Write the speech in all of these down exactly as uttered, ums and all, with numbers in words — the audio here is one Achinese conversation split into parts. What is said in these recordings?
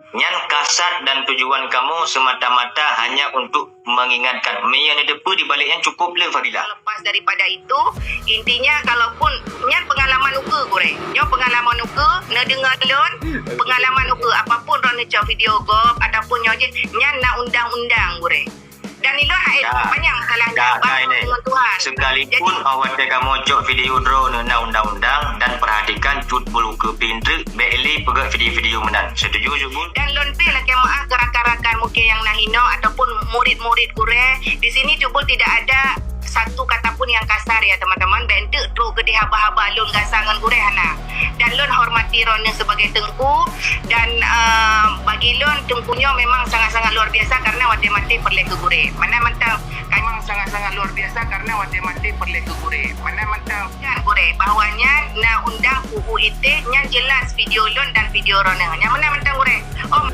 Nyan kasat dan tujuan kamoe semata-mata hanya untuk mengingatkan. Meunyoe neuteupeue di balik nyan cukup le Fadilah. Lepas daripada itu, intinya kalaupun nyan pengalaman ukeue gurée. Nyoe pengalaman ukeue, neudeungoe lôn, pengalaman ukeue apapun droeneuh cok video gob ataupun nyoe jih, nyan na undang-undang gurée. Dan ilôn hai panyang masalah nyan, bak ngon Tuhan. Sekalipun oh watée kamoe cok video droeneuh na undang-undang dan perhatikan Cut Bul ukeue pintreuk, bék lé peugét video-video meunan. Setuju Cut Bul? Dan lôn pih lakée meuáh keu rakan-rakan mungkin nyang na hinoe ataupun murid-murid gurée. Di sini Cut Bul tidak ada satu kata pun yang kasar ya teman-teman. Bék enteuk trok keudeh haba-haba lôn gasa ngon gurée hana. Dan lôn hormati droeneuh sebagai teungku dan, eh, bagi lôn teungku nyoe memang sangat-sangat luar biasa karena watée maté peureulée keu gurée. Mana mantong memang sangat-sangat luar biasa karena watée maté peureulée keu gurée. Mana mantong kan gurée bahwa nyan na undang U U I T nyan jelas video lôn dan video droeneuh. Nyan mana mantong gurée. Oh.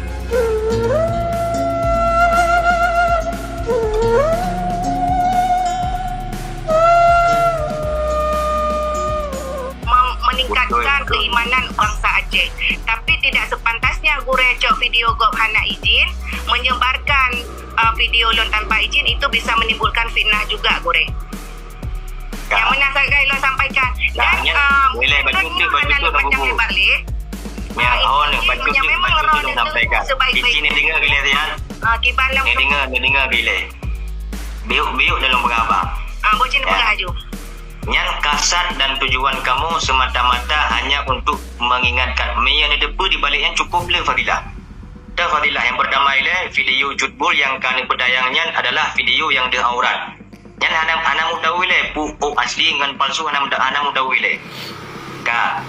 Mem-, meningkatkan keimanan bangsa Aceh. Tapi tidak sepantasnya gurée cok video gob hana izin, menyebarkan, uh, video lôn tanpa izin, itu bisa menimbulkan fitnah juga gurée. Nyang meunan sagai lôn sampaikan. Dan, um, lôn hana lôn panjang lebar lé. Nyang, oh, intinya memang droeneuh sampaikan. Sebaik-baik. Kiban lôn. Neudeungoe, neudeungoe gilée. Biuk-biuk dalam peugah abang. Ah, bocin peugah aju. Nyan kasat dan tujuan kamoe semata-mata hanya untuk mengingatkan. Meunyoe neuteupeue di balik nyan cukup le Fadilah. Dah Fadilah, yang pertama ilée video Cut Bul yang ka neupeudayan nyan adalah video yang deuh aurat. Nyan hana, hana meudawi lé, pu-, oh, asli ngon palsu hana meuda-, hana meudawi lé. Ka.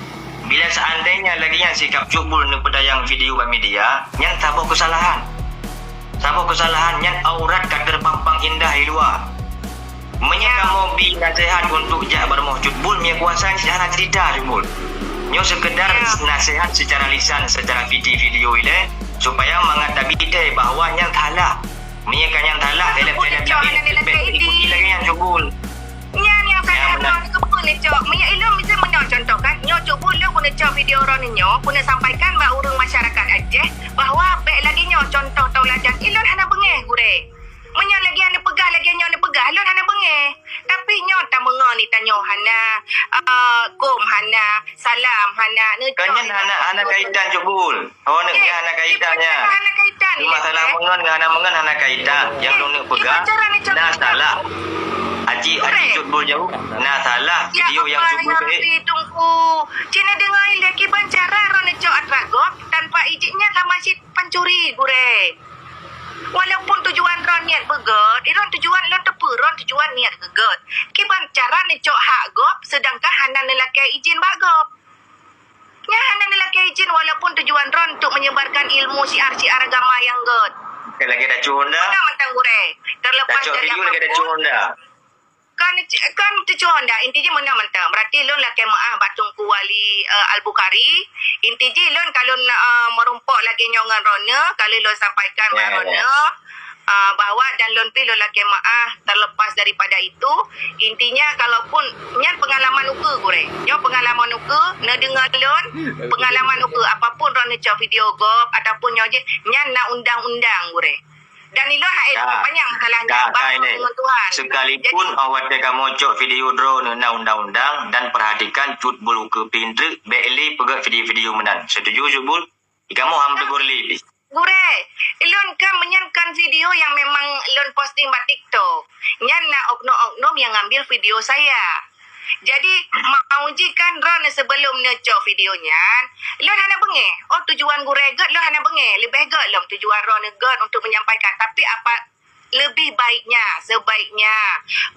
Bila seandainya lagée nyan sikap Cut Bul neupeudayan video bak media, nyan saboh keusalahan. Saboh keusalahan nyan aurat ka teupampang indah di luwa. Meunyoe kamoe bi naseuhat untuk jak bak rumoh Cut Bul, meunyoe kuasa cit hana cerita Cut Bul. Nyoe sekedar naseuhat secara lisan, secara video-video ilée, supaya mangat tabi tée bahwa nyan salah. Meunyoe ka nyan salah, lagée nyan Cut Bul. Nyan nyang salah nyoe keupeue neucok. Meunyoe ilôn miseu meunyoe contoh kan, nyoe Cut Bul lôn keuneuk cok video droeneuh nyoe, keuneuk sampaikan bak ureuëng masyarakat Aceh bahwa bék lagée nyoe contoh tauladan. Ilôn hana beungéh gurée. Meunyoe lagée nyan neupeugah, lagée nyoe neupeugah, lôn hana beungéh. Tapi nyoe tameungon di tanyoe hana, eh, kom hana, salam hana, neucok. Kan nyan hana, hana kaitan Cut Bul. Oh, nyan hana kaitan nyan. Hana kaitan. Masalah meungon ngon hana meungon hana kaitan. Nyang lôn neuk peugah, na salah. Aji, aji Cut Bul jaweueb, na salah video nyang Cut Bul. Teungku, cina deungoe ilée kiban cara droeneuh cok atra gob tanpa izin nyan sama cit pancuri gurée. Walaupun tujuan droeneuh niet beugét, droeneuh tujuan lôn teupeue droeneuh tujuan niet beugét. Kiban cara neucok hak gob sedangkan hana neulakée izin bak gob. Nyan hana neulakée izin walaupun tujuan droeneuh untuk menyebarkan ilmu syiar-syiar agama nyang gét. Lagée dacu Honda. Mana mantong gurée. Terlepas dari apapun. Lagée dacu Honda. Kan, kan tujuan dah. Inti jih meunan mantong. Berarti lôn lakée meuáh bak Teungku Wali, eh, Al-Bukhari. Inti jih lôn ka lôn, eh, meurumpok lagée nyoe ngon droeneuh, ka lheueh lôn sampaikan bak droeneuh, eh, bahwa dan lôn pih lôn lakée meuáh. Terlepas daripada itu, intinya kalaupun nyan pengalaman ukeue gurée. Nyoe pengalaman ukeue, neudeungoe lôn, pengalaman ukeue. Apapun droeneuh cok video gob ataupun nyoe jih, nyan na undang-undang gurée. Dan ilôn hai panyang masalah nyan, bak ngon Tuhan. Sekalipun oh watée kamoe cok video droeneuh na undang-undang dan perhatikan Cut Bul ukeue pintreuk, bék lé peugét video-video meunan. Setuju Cut Bul? Di kamoe ham tegur lé. Gurée, ilôn kan meunyan kan video nyang memang lôn posting bak TikTok. Nyan na oknum-oknum nyang ngambil video saya. Jadi, mau jih kan droeneuh sebelum neucok video nyan, lôn hana beungéh. Oh, tujuan gurée gét lôn hana beungéh. Leubeh gét lom tujuan droeneuh gét untuk menyampaikan. Tapi apa lebih baiknya, sebaiknya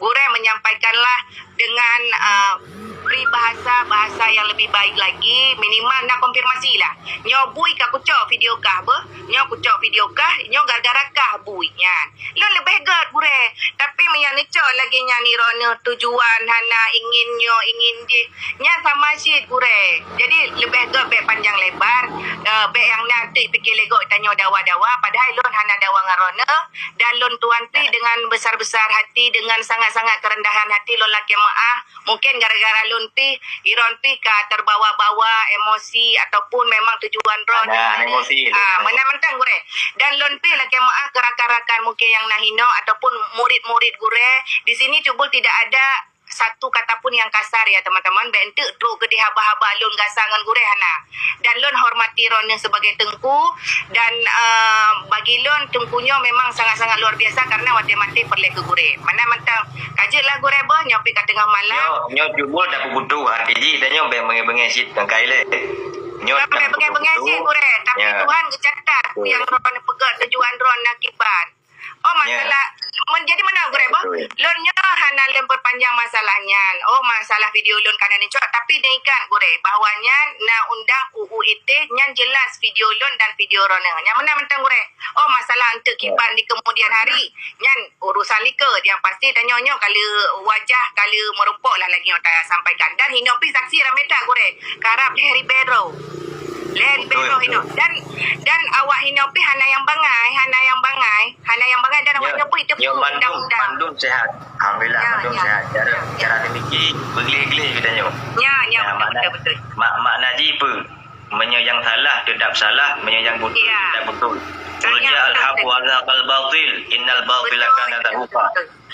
gurée menyampaikanlah dengan, eh, peribahasa bahasa yang lebih baik lagi. Minimal na konfirmasi lah. Nyoe bui ka kucok video kah beuh? Nyoe kucok video kah? Nyoe gara-gara kah bui nyan? Lôn leubeh gét gurée. Tapi meunyoe neucok lagée nyan droeneuh tujuan hana ingin nyoe, ingin jih, nyan sama cit gurée. Jadi leubeh gét bék panjang lebar, eh, bék nyang na teuk pike lé gob tanyoe dawa-dawa, padahai lôn hana dawa ngon droeneuh dan lôn tu Iron pih dengan besar-besar hati, dengan sangat-sangat kerendahan hati lôn lakée meuáh. Mungkin gara-gara lôn pih, Iron pih ka terbawa-bawa emosi ataupun memang tujuan droe. Nah, emosi. Ah, meunan mantong gurée. Dan lôn pih lakée meuáh keu rakan-rakan mungkin nyang na hinoe ataupun murid-murid gurée. Di sini Cubul tidak ada satu kata pun yang kasar ya teman-teman. Bèk enteuk trok keudeh haba-haba lôn gasa ngon gurée hana. Dan lôn hormati droeneuh sebagai teungku dan, eh, bagi lôn teungku nyoe memang sangat-sangat luar biasa karena watée maté peureulée keu gurée. Meunan mantong. Ka jeuet lah gurée beuh, nyoe pih ka teungoh malam. Nyoe, nyoe Cubul dak peubutoe hati jih dan nyoe bèk beungéh-beungéh cit ngon kailee. Nyoe dak peubutoe. Beungéh-beungéh cit gurée, tapi Tuhan geucatat nyang droeneuh peugah tujuan droeneuh akibat. Oh, masalah, men-, jadi meunan gurée beuh? Betul. Lôn nyoe hana lôn peupanjang masalah nyan. Oh, masalah video lôn ka na neucok, tapi neuingat gurée bahwa nyan na undang U U I T, nyan jelas video lôn dan video droeneuh. Nyan meunan mantong gurée. Oh, masalah enteuk kiban di kemudian hari, nyan urusan likot. Yang pasti tanyoe nyoe ka lheueh wajah, ka lheueh meurumpok lah lagée nyang tasampaikan. Dan hinoe pih saksi ramé that gurée. Karab lhèe ribèe droe. Lhèe ribèe droe hinoe. Dan, dan awak hinoe pih hana nyang bangai, hana nyang bangai, hana nyang bangai dan awak nyoe pih teupeue undang-undang. Mandum sehat. Alhamdulillah, mandum sehat. Cara, cara demikian, beugléh-gléh geutanyoe. Ya, ya, betul, betul, betul. Mak, makna jih peue? Meunyoe nyang salah, teutap salah. Meunyoe nyang beutôi, teutap beutôi. Qul ja'al haqq wa zahaqal batil, innal batila kana zahuqa.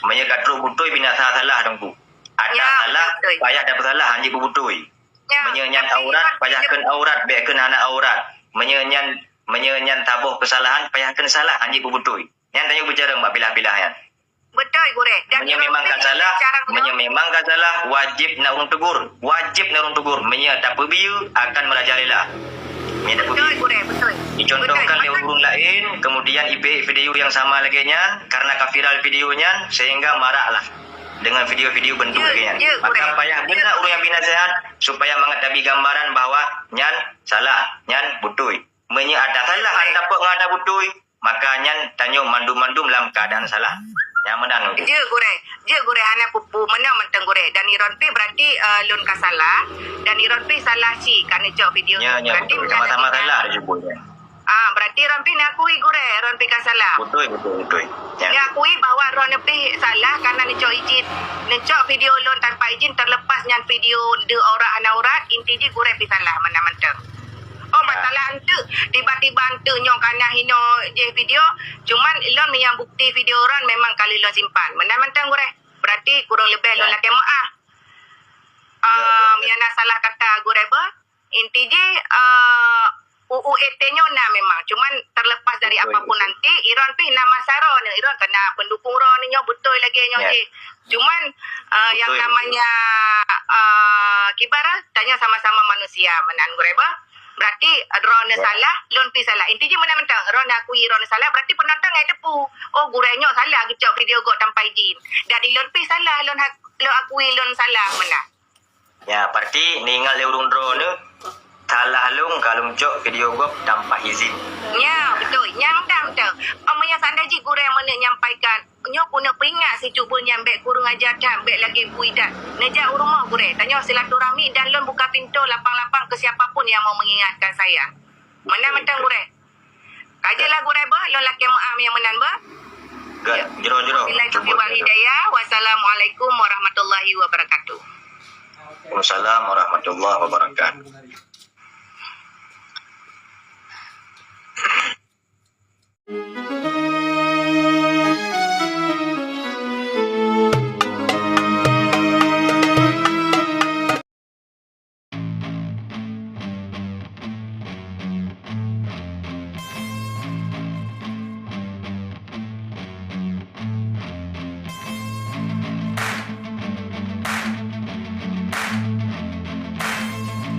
Meunyoe ka trok beutôi, binasa salah teungku. Ada salah, payah dapeusalah, hanjeuet beubeutôi. Meunyoe nyan aurat, payah kheun aurat, bèk kheun hana aurat. Meunyoe nyan, meunyoe nyan saboh keusalahan, payah kheun salah, hanjeuet beubeutôi. Nyan tanyoe bicara bak pilah-pilah nyan. Beutôi gurée. Dan meunyoe memang ka salah, meunyoe memang ka salah, wajéb na ureuëng tegur. Wajéb na ureuëng tegur. Meunyoe tapeubiyeu, akan merajalela. Meunyoe tapeubiyeu. Beutôi gurée, beutôi. Dicontohkan lé ureuëng laén, kemudian ipeuék video nyang sama lagée nyan, karena ka viral video nyan, sehingga maraklah dengan video-video bentuk lagée nyan. Maka payah beuna ureuëng nyang bri naseuhat supaya mangat tabi gambaran bahwa nyan salah, nyan beutôi. Meunyoe ada salah, hana dapeuet ngon ada beutôi, maka nyan tanyoe mandum-mandum lam keuadaan salah. Nyang meunan. Jeuet gurée, jeuet gurée hana peue-peue meunan mantong gurée. Dan Iron pih berarti, eh, lôn ka salah, dan Iron pih salah cit ka neucok video. Ya, ya, betul. Sama-sama salah disebutnya. Ah, berarti Iron pih neukui gurée, Iron pih ka salah. Betul, betul, betul. Ya. Neukui bahwa droeneuh pih salah karena neucok izin, neucok video lôn tanpa izin, terlepas nyan video deuh aurat hana aurat, inti jih gurée pih salah meunan mantong. Oh, masalah enteuk, tiba-tiba enteuk nyoe ka na hinoe jih video, cuman lôn meunyoe bukti video droen memang ka lheueh lôn simpan. Meunan mantong gurée. Berarti kurang lebih lôn lakée meuáh. Ah, meunyoe na salah kata gurée beuh, inti jih, ah, U U I T nyoe na memang. Cuman terlepas dari apapun nanti, Iron pih na masa droeneuh, Iron keu na pendukung droeneuh nyoe beutôi lagée nyoe jih. Cuman, eh, yang namanya, eh, kiban, tanyoe sama-sama manusia meunan gurée beuh. Berarti, eh, droeneuh salah, lôn pih salah. Inti jih meunan mantong, droeneuh akui droeneuh salah, berarti penonton ngai teupeu, "Oh, gurée nyoe salah geucok video gob tanpa izin." Dan lôn pih salah, lôn ha-, lôn akui lôn salah meunan. Ya, berarti neuingat lé ureuëng droeneuh, salah lôn ka lôn cok video gob tanpa izin. Ya, beutôi. Nyan mantong, mantong. Oh, meunyoe seandai jih gurée meuneuk nyampaikan, nyoe keuneuk peuingat si Cubul nyan bèk kureueng aja that, bèk lagée bui that. Neujak u rumoh gurée, tanyoe silaturahmi dan lôn buka pintoe lapang-lapang keu siapa pun nyang mau mengingatkan saya. Meunan mantong gurée. Ka jeuet lah gurée beuh, lôn lakée meuáh nyang meunan beuh. Gét, jroh-jroh. Wabillahi taufiq wal hidayah. Wassalamualaikum warahmatullahi wabarakatuh. Waalaikumsalam warahmatullahi wabarakatuh.